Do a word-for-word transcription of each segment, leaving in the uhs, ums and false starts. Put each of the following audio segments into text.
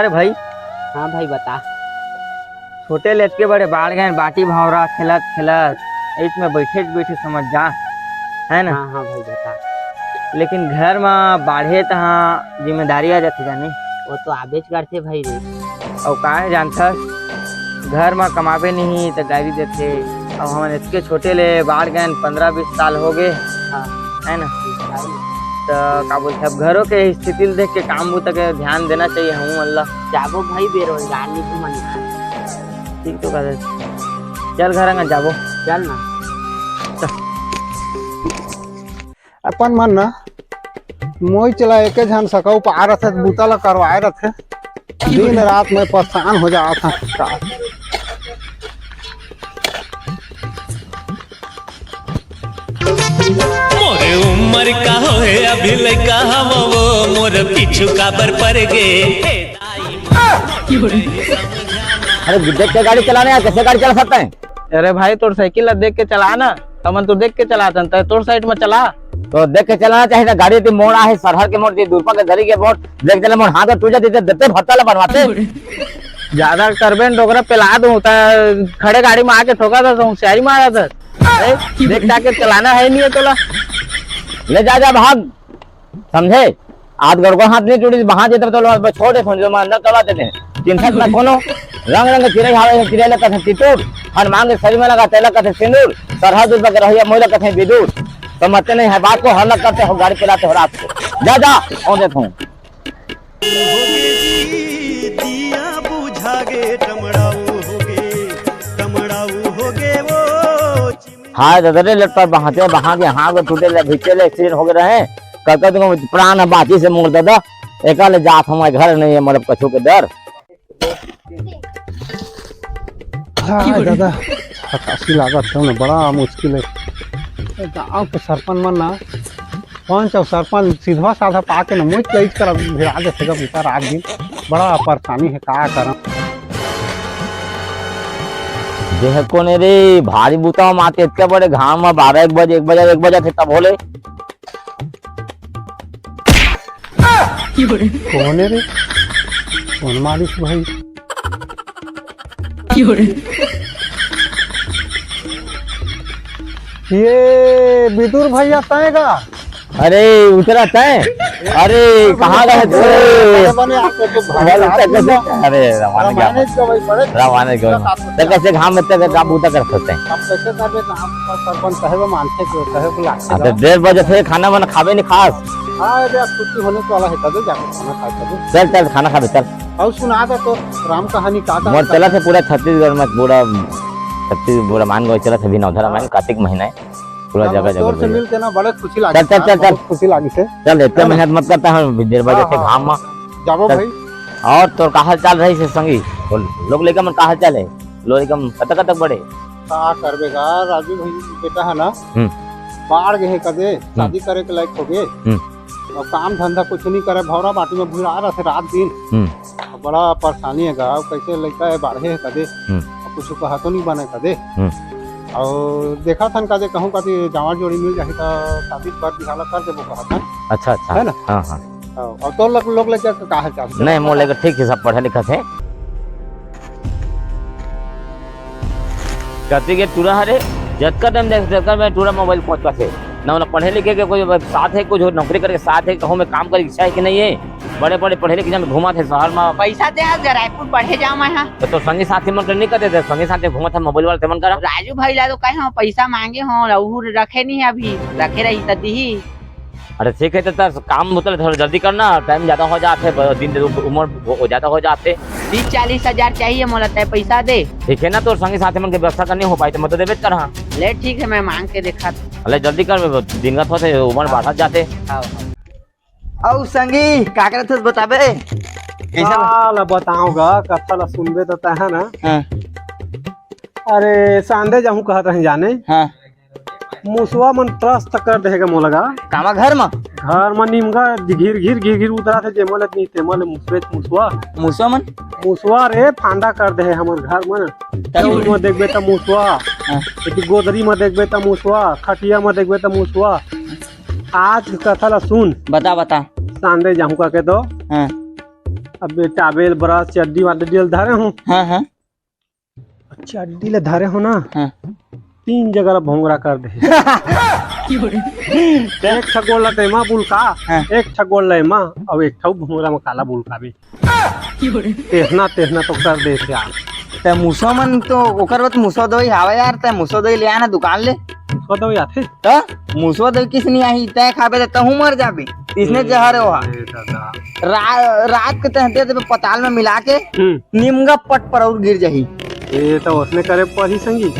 अरे भाई। हाँ भाई, बता। छोटे ले अतके बड़े बाढ़ गए, बाटी भौरा खेलत खेलत, ईंट में बैठे बैठे समझ जा, है ना? हाँ हाँ भाई, बता। लेकिन घर में बाढ़े तहाँ जिम्मेदारी आ जाथे जाने। वो तो आबेच करथे भाई रे। अउ काहे जानथस, घर में कमाबे नहीं तो गाली देथे। अब हमन इतके छोटे ले बाढ़ गए, पंद्रह बीस साल हो गए, हाँ। है ना? तो का बोलथे, अब घरों के स्थिति ल देख के काम बुता के ध्यान देना चाहिए हमू मन ला। जाबो भाई, बेरोजगार नहीं घूमन। ठीक तो कहते, चल घर अंगन जाबो। चल ना। अपन मन ना मोई चला एके झन सकऊ पा रथे, बुता ला करवाए रथे। दिन रात में परेशान हो जावत हन। का मोरे उम्र का होए अभी लइका हव वो, मोर पीछू काबर पर गे, हे दाई। अरे देख के गाड़ी चलाना यार, कैसे गाड़ी चला सकते हैं? अरे भाई, तोर साइकिल ला देख के चला ना, हमन तो देख के चलाथन, तै तोर साइड में चला। तो देख के चलाना चाहिए था, गाड़ी ती मोड़ आहे, सरहर के मोड़ ती, दूरपा के धरी के मोड़, देख चले मोड़, हाथ में टूट जाती, देते भत्ता ला बनवाते। ज्यादा करबे न डोकरा पेला दूं, त खड़े गाड़ी में आके ठोका था, तो होशियारी मारा था। ए, देख ताके चलाना है नहीं है तोला। ले जा, जा भाग, समझे? आज गड़गो हाथ नहीं टूटी, वहां जेते तो लोग छोड़ दे, जो मैं अंदर करवा देते हैं। चिंता ना कोनो, रंग रंग चिड़ै हावे, चिड़ै ला कथे तितुर, हनुमान के शरीर में लगा तेला कथे सिंदूर, सरहद उर पर रहिया मोइला कथे विदुर। समझते नहीं है बात को, हर लग करते हो गाड़ी चलाते हो रात को। जा, जा, और देखो। होगे जी, दिया बुझा गे, टमड़ाऊ होगे, टमड़ाऊ होगे वो चिमनी। हाय दादा रे, लट्टा बहाते, बहा के हाथ में टूटे ले, भिचे ले, एक्सीडेंट हो गए रहे। कल कल तुमको प्राण बाजी से मोड़ दादा, एका ले जात हमारे घर नहीं है, मतलब कछु के डर। हाय दादा, हताशी लागत है ना, बड़ा मुश्किल है। गांव के सरपंच मन ना पंच अउ सरपंच सीधवा साधा पाके न मुझ कईच कर भिड़ा देथे गा बेटा रात दिन। बड़ा परेशानी है, का करम। देह कोने रे, भारी बुता माते इतने बड़े घाम में बारह एक बजे, एक बजे, एक बजे थे तब होले। कोने रे? कौन मालिक भाई? ये विदुर भैया तय गा? अरे उतरा तय। अरे कहाँ गए थे? बने, बने, आप तो अरे, भाई, उतर कैसे? अरे रवाना गया। रामायण के भाई बड़े रामायण के भाई। तो कैसे घाम में तक काम बूता कर सकते हैं? अब कैसे करबे? तो हम सरपंच कहे वो मानते क्यों? कहे को लागते अब तो डेढ़ बजे थे, खाना वाना खाबे नहीं खास। हाँ, अरे अब छुट्टी होने वाला है, कदे जाके खाना खा कदे। चल, चल, खाना खाबे, चल। अउ सुना दे तो राम कहानी का का मोर चलत हे पूरा छत्तीसगढ़ में, पूरा छत्तीस-, पूरा मान गए चलत हे, भी नवधा रामायण, कार्तिक महीना है, पूरा जगह जगह तोर से मिल के ना बड़े खुशी लागे। चल, चल, चल, चल। बहुत खुशी लागी से। चल, इतने मेहनत मत करता है, डेढ़ बजे हाँ, थे हाँ। घाम में। जाबो चल। भाई। और तोर का हाल चाल रही से संगी? बोल, लोग लइका मन का हाल चाल है? लोग लइका मन कतक कतक बड़े? का करबे गा राजू भाई, बेटा है ना, हम्म। बाढ़ गए कदे, हम्म। शादी करे के लायक हो गए। हम्म। अउ काम धंधा कुछ नहीं करे, भौरा बाटी में भुला रहा थे रात दिन। हम्म। अउ बड़ा परेशानी है गा, अउ कैसे लइका है, बाढ़े है कदे, हम्म। अउ कुछ कहा तो नहीं बने कदे। हम्म। अउ देखा थन कदे कहूँ कदे जावा जोड़ी मिल जाही तो शादी कर दिहाला कर देबो कहा थन। अच्छा, अच्छा। है ना? हाँ, हाँ। हाँ, अउ तोर लोग, लोग लइका का हाल चाल? नहीं, मोर लइका ठीक है, सब पढ़े लिखा थे। कति के टूरा हरे, जतका टाइम देख, जतका में टूरा मोबाइल पहुंच पाथे। ना ओला पढ़े लिखे के कोई साथ है, कुछ नौकरी करे के साथ है, कहूँ में काम करे के इच्छा है कि नहीं है? बड़े बड़े पढ़े लिखे जन घूमत हे शहर में। पैसा दे आज रायपुर पढ़े जाओ मैं, हाँ। तो, तो संगी साथी मन के नहीं कहते थे, संगी साथी घूमत हे मोबाइल वाला ते मन करा। राजू भाई ला तो कहे हो पैसा मांगे हो, उ रखे नहीं है अभी, रखे रही त दिही। अरे ठीक है, तो तैं काम मतलब थोड़ा जल्दी करना, टाइम ज्यादा हो जात हे, ब-, दिन उम्र हो, ज्यादा हो जात हे। तीस चालीस हजार चाहिए मोला, तैं पैसा दे। ठीक है ना, तो संगी साथी मन के व्यवस्था करनी हो पाई तो मैं तो देबे कर, हाँ। ले ठीक है, मैं मांग के देखा। ले जल्दी कर, दिन का थोड़ा उम्र हाँ। बढ़त जात हे। हाँ, हाँ। अउ संगी, का करत हस बताबे? कैसा साला बताओ गा, कथा ला सुनबे तो तैं ना। हाँ। अरे, सांदे जाहूं कहत रहे जाने। हाँ। मुसवा मन त्रस्त कर देहे गा मोला गा। कामा घर म? घर म नीमगा घिर घिर घिर घिर उतरा थे, जेमा ले नहीं तेमा ले मुसवे मुसवा। मुसवा मन? मुसवा रे फांदा कर देहे हमर घर मन। तब? चौक म देखबे त मुसवा, हाँ। एती गोदरी म देखबे त मुसवा, खटिया म देखबे त मुसवा। आज के कथा ला सुन। बता, बता। सांदे जाहूं का के तो। हाँ। अबे towel, brush, चड्डी वड्डी ल धरे हों। हाँ, हाँ। चड्डी ल धरे हों ना, हाँ। तीन जगह ल भोंगरा कर दे। एक ठा गोड़ ल त एमा बुलका, हाँ। एक ठा गोड़ ल एमा, अउ एक ठा भोंगरा म काला बुलकाबे। तेहना, तेहना तो कर देथे यार। त मुसवा मन तो, ओकर बर मुसवा दवाई हावय यार, तैं मुसवा दवाई ले आ ना दुकान ले। मुसवा दवाई आथे? त मुसवा दवाई किस नहीं आही, तैं खाबे त तहूं मर जाबे। इसने ए, जहर हे ओहा। ए दादा। रा-, रात के तैं दे देबे पताल में मिला के, हम्म। निमगा पट पर अउ गिर जाही। ए, त ओसने करे पड़ही संगी।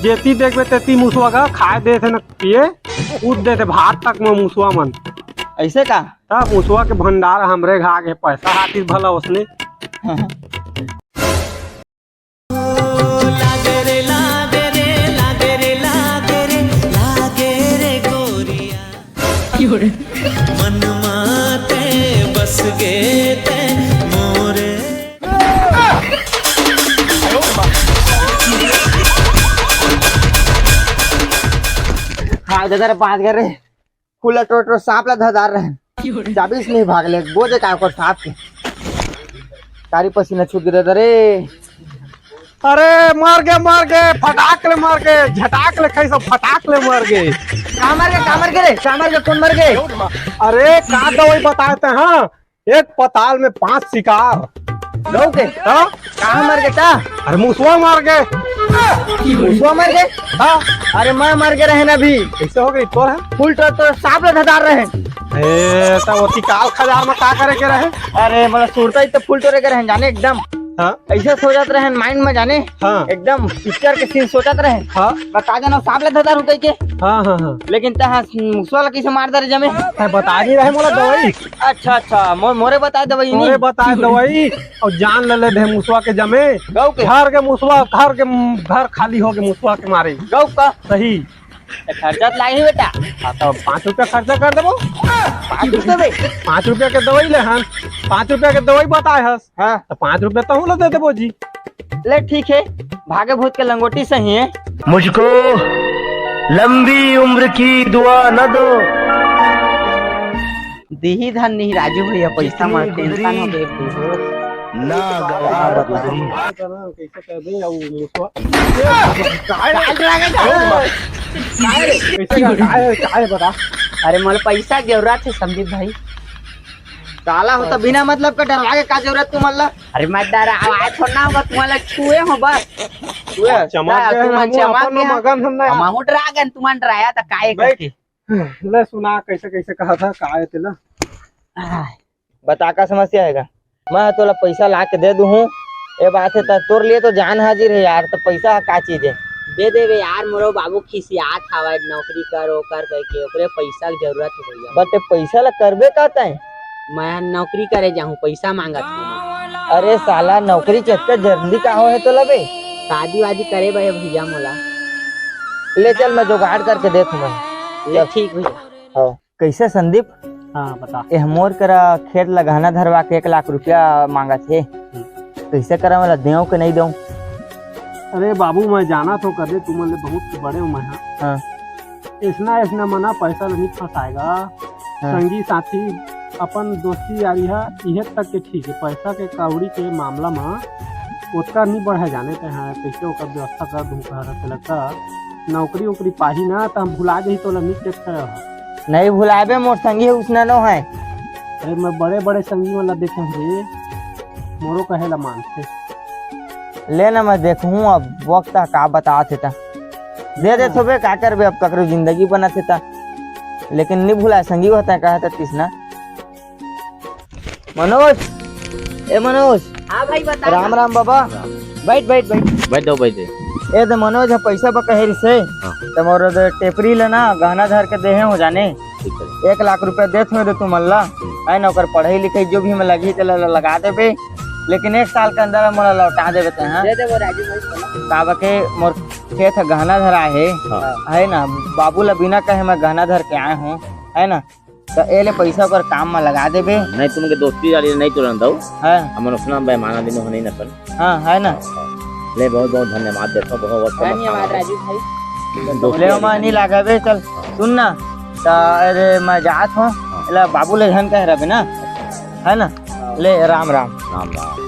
जेती देखबे तेती मुसवा का खाए देथे न पिए, कूद देथे भात तक में मुसवा मन। अइसे का? त मुसवा के भंडार हमरे घा के पैसा हाथिस भला ओसने। लागे रे, लागे रे, लागे रे, लागे रे, लागे रे गोरिया। मन माते बस गे ते मोरे। हाँ, दादा रे, बात कर रे। खुला टोटो सांप ला धदार रहे। चाबीस नहीं भाग ले, बोझे का ओकर सांप के। तारी पसीना छूट गिरे रे। अरे मर गे, मर गे, फटाक ले मर गे, झटाक ले खाई सब फटाक ले मर गे। का मर गे, का मर गे रे? का मर गे, कौन मर गे? अरे का दवाई बताए ते, हाँ? एक पताल में पांच शिकार। गऊ के? हाँ? कहाँ मर गे ता? अरे मुसवा मर गे। मुसवा मर गे? हाँ। अरे मैं मर गे रहेन अभी। कइसे हो गे तोर, हाँ? फूल टोर, टोर सांप ला धदार रहेन। ए, त ओती काल खजार में का करे के रहे? अरे मोला सुरता ही त फूल टोरे के रहेन जाने एकदम। हाँ। अइसे सो जात रहेन mind में जाने। हाँ। एकदम picture के scene सोचत रहेन। हाँ। मैं का जानव सांप ला धदार हूँ कहिके। हाँ, हाँ, हाँ। लेकिन तैं मुसवा ला कइसे मार दे रे जमे? तैं बता नहीं रहे मोला दवाई। अच्छा, अच्छा, मो-, मोरे बताए दवाई नहीं। मोरे बताए दवाई, अउ जान ले ले दे मुसवा के जमे। गऊ के? घर के मुसवा, घर के, घर खाली हो गे मुसवा के मारे। गऊ का? सही। त खर्चा त लागही बेटा। हाँ, त पाँच रुपया खर्चा कर देबो। पाँच रुपया बे? पाँच रुपया के दवाई ले हन, पाँच रुपया के दवाई बताए हस। हाँ। त पाँच रुपया तहूँ ला दे देबो जी। ले ठीक हे, भागे भूत के लंगोटी सही हे। मुझको लंबी उम्र की दुआ न दो। दिही धन नहीं राजू भैया, पैसा म tension हो गे। ना गवा गुजरी। कइसे कर दे, अउ मुसवा। काय? काय रे? काय रे? कइसे का, काय हे, काय हे बता? अरे, मोला पैसा के जरूरत हे संदीप भाई। काला हो त बिना मतलब के डरवा के का जरूरत तुमन ला? अरे मैं डरावाए थोड़ा ना हों, तुमन ला छुए हों बस। छुए? चमक ता गए तुमन हम, चमक अपन गए। मगन हम ना। हम आहू डरा गए, तुमन डराया त काय बैठ। करके? ले सुना, कइसे कइसे कहा था, का हे तेला? आह, बता का समस्या हे गा? मैं तोला पैसा ला के दे दूहूँ, ए बात हे त तोर लिए तो जान हाजिर हे यार, त पैसा ह का चीज हे? दे देबे यार, मोरो बाबू खिसियात हवय, नौकरी कर, ओ कर कहिके, ओकरे पैसा के जरूरत हे भैया। बट पैसा ला करबे का तैं? मैं नौकरी करे जाहूँ, पैसा मांगत हूँ। अरे साला, नौकरी के इतना जल्दी का होहे तोला बे? शादी वादी करे बर हे भैया मोला। ले चल, मैं जुगाड़ करके देत हूँ मैं। ले चल। ठीक भैया। हाँ। कइसे संदीप? हाँ, बता। एह मोर करा खेत ला गहना धरवा के एक लाख रुपया मांगत हे। हम्म। कइसे करा, मोला देंव के नहीं देंव? अरे बाबू, मैं जानत हूँ कदे तुमन ले बहुत बड़े हो मैं, हाँ। हाँ। अइसना, अइसना मना पैसा ला नहीं फंसाए गा। हाँ। संगी साथी अपन दोस्ती यारी ह इहे तक के ठीक हे, पैसा के कौड़ी के मामला म ओतका नहीं बढ़े जाने ते, हाँ, कइसे ओकर व्यवस्था कर दूँ कह रहे लगता। नौकरी वोकरी पाही ना, त हम भुला जाही तोला, नहीं चेत करे हो। नहीं भुलाबे, मोर संगी उसना नो है। अरे, मैं बड़े-बड़े संगी वाला देखे हूँ रे, मोरो कहे ला मानथे। ले ना, मैं देखहूँ अब वक्त ह का बतात हे त। दे दे हाँ। थोबे, का करबे अब, ककरो जिंदगी बनत हे त। लेकिन नहीं भुलाए संगी, होता है, कहा था तीसना। मनोज, ए मनोज। हाँ भाई, बता। राम राम बाबा। राम। बैठ, बैठ, बैठ। बैठो, बैठे। ए दे मनोज ह पैसा बर कहे रिसे। हाँ। त मोर दे टेपरी ल ना गहना धर के देहे हो जाने। ठीक है। एक लाख रुपया देत हो दे तुमन ला। हम्म। है ना, ओकर पढ़ाई लिखाई जो भी में लगी तेला ल-, लगा देबे। लेकिन एक साल के अंदर मोला लौटा देबे ते, हाँ? दे देबो राजू भाई, बोला। काबर के मोर खेत ह गहना धरा हे। हाँ। है ना, बाबू ला बिना कहे मैं गहना धर के आए हूँ, है ना? त ए ले पैसा ओकर काम म लगा देबे। नहीं, तुमके दोस्ती वाली नहीं तुरंत दऊ। हाँ। हमन उसना बेमाना दिन हो नहीं नसन। हाँ, है ना? हाँ, हाँ। ले, बहुत बहुत धन्यवाद देथो, बहुत बहुत धन्यवाद राजू भाई। दोस्ती ले, वाली मैं नहीं लगाबे, चल। हाँ। सुन ना, त अरे मैं जात हूँ, हाँ। एला बाबू ले झन कहे रहे ना, है ना? हाँ। ले, राम राम। राम राम।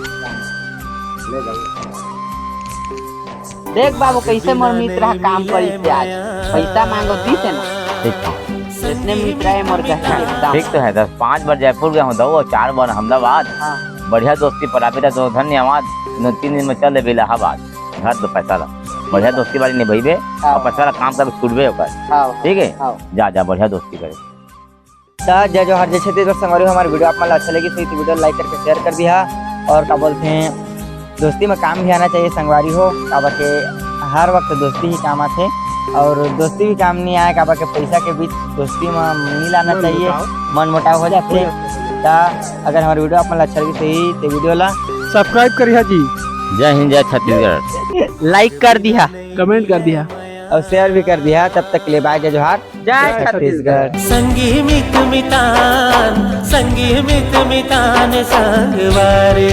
देख बाबू, कैसे मोर मित्र ह काम करिस हे आज, पैसा मांगो दिस हे ना। ठीक है। इतने मित्र है मोर घर के एकदम। ठीक तो है, दस पाँच बार जयपुर गया हूँ दऊ, और चार बार अहमदाबाद। हाँ। बढ़िया दोस्ती परापिता तो धन्यवाद। दो तीन दिन में चल देबे इलाहाबाद, घर तो पैसा ला। बढ़िया दोस्ती वाली निभाइबे, हाँ। और पैसा ला काम कर छूटबे ओकर। हाँ। ठीक है। हाँ। जा जा, बढ़िया दोस्ती करे। त जय जोहार, जय छत्तीसगढ़ संगवारी हो, हमारी वीडियो आप मन ला अच्छा लगी, सही तो वीडियो लाइक करके शेयर कर दिहा। और का बोलते हैं, दोस्ती में काम भी आना चाहिए संगवारी हो, काबर के हर वक्त दोस्ती ही काम आथे। और दोस्ती भी काम नहीं आए, काबर के पैसा के बीच दोस्ती में नहीं लाना चाहिए, मन मुटाव हो जाते। त अगर हमारी वीडियो आप मन ला अच्छा लगी, सही तो वीडियो ला सब्सक्राइब करिहा जी। जय हिंद, जय छत्तीसगढ़। लाइक कर दिहा, कमेंट कर दिहा। और शेयर भी कर दिहा। तब तक के लिए बाय, जय जोहार, जय छत्तीसगढ़। संगी मित मितान, संगी मित मितान संगवारी।